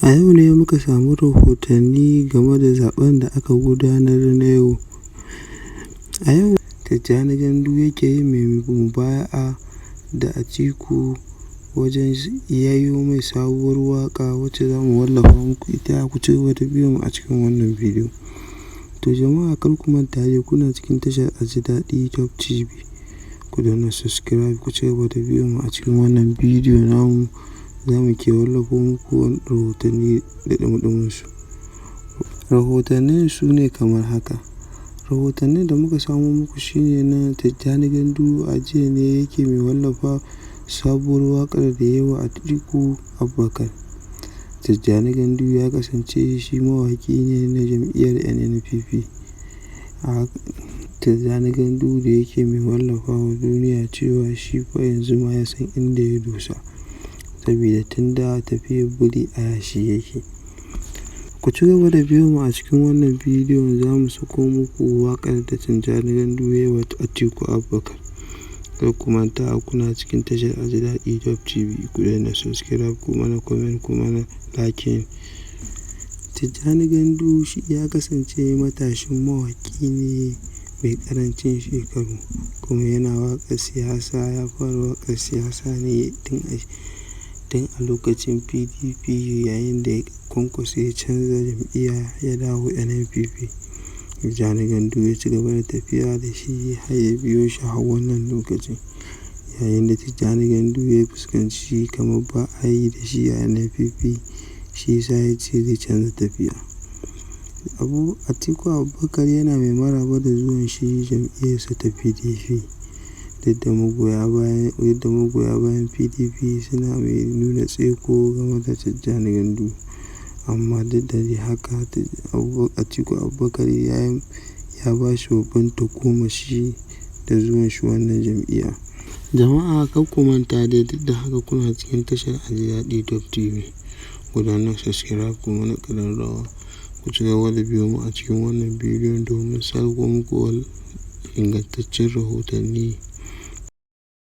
A yau ne muka samu rahotanni game da zaɓen da aka gudanar na yau. A yau Tijjani Gandu yake yin mai mubaya'a da Atiku wajen yayo mai sabuwar waƙa wacce za mu wallafa muku ita. Ku ci gaba da biyo mu a cikin wannan bidiyo. To jama'a, kar ku manta dai kuna cikin tashar Aji Daɗi Top TV. Ku danna subscribe, ku ci gaba da biyo mu a cikin wannan bidiyo namu. Za mu ke wallafa muku rahotanni da ɗumi su. Rahotannin su ne kamar haka. Rahotannin da muka samo muku shine na Tijjani Gandu a jiya ne yake mai wallafa sabuwar waƙar da ya yi wa Atiku Abubakar. Tijjani Gandu ya kasance shi mawaƙi ne na jam'iyyar NNPP. A Tijjani Gandu da yake mai wallafa wa duniya cewa shi fa yanzu ma ya san inda ya dosa, saboda tun da tafiyar biri a yashi yake. Ku ci gaba da biyo mu a cikin wannan bidiyon, za mu sako muku waƙar da Tijjani Gandu ya yi wa Atiku Abubakar. Kar ku manta kuna cikin tashar Aji Daɗi Top TV. Ku danna subscribe, ku mana comment, ku mana liking. Tijjani Gandu shi ya kasance matashin mawaƙi ne mai ƙarancin shekaru, kuma yana waƙar siyasa. Ya fara waƙar siyasa ne tun a lokacin PDP, yayin da Kwankwaso ya canza jam'iyya ya dawo NNPP. Tijjani Gandu ya ci gaba da tafiya da shi har ya biyo shi har wannan lokacin. Yayin da Tijjani Gandu ya fuskanci kamar ba a yi da shi a NNPP, shi ya sa ya ce zai canza tafiya. Abu Atiku Abubakar yana mai maraba da zuwan shi jam'iyyarsa ta PDP. Duk da magoya bayan PDP suna mai nuna tsaiko game da Tijjani Gandu. Amma duk da dai haka, Atiku Abubakar ya ba shi babban tagomashi da zuwan shi wannan jam'iyya. Jama'a, kar ku manta dai duk da haka kuna cikin tashar Aji Daɗi Top TV. Ku danna subscribe, ku mana ƙararrawa, ku ci gaba da biyo mu a cikin wannan bidiyon domin sako muku ingantaccen rahotanni.